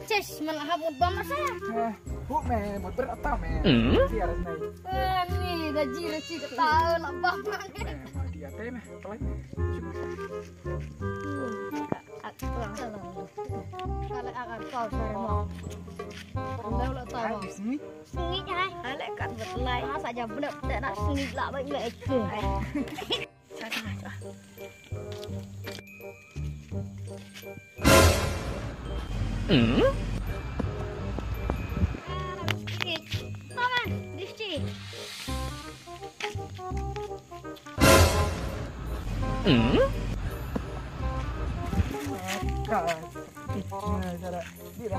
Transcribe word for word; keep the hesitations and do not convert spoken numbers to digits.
Ces, man la hap mut bam la sa. Eh, hu me, mut ber ata me. Hmm? Tiar me. Eh, ni da ji la ci kata la bam. Eh, ma dia te me, pelai me. Kala akan kau sa mo. Lo lo tau. Ai, sini. Sini ai. Ale kat betlai. Sa ja bener te nak sini la baik baik. Hmm? Paman, disti. Hmm? Ka, di, di, di, di,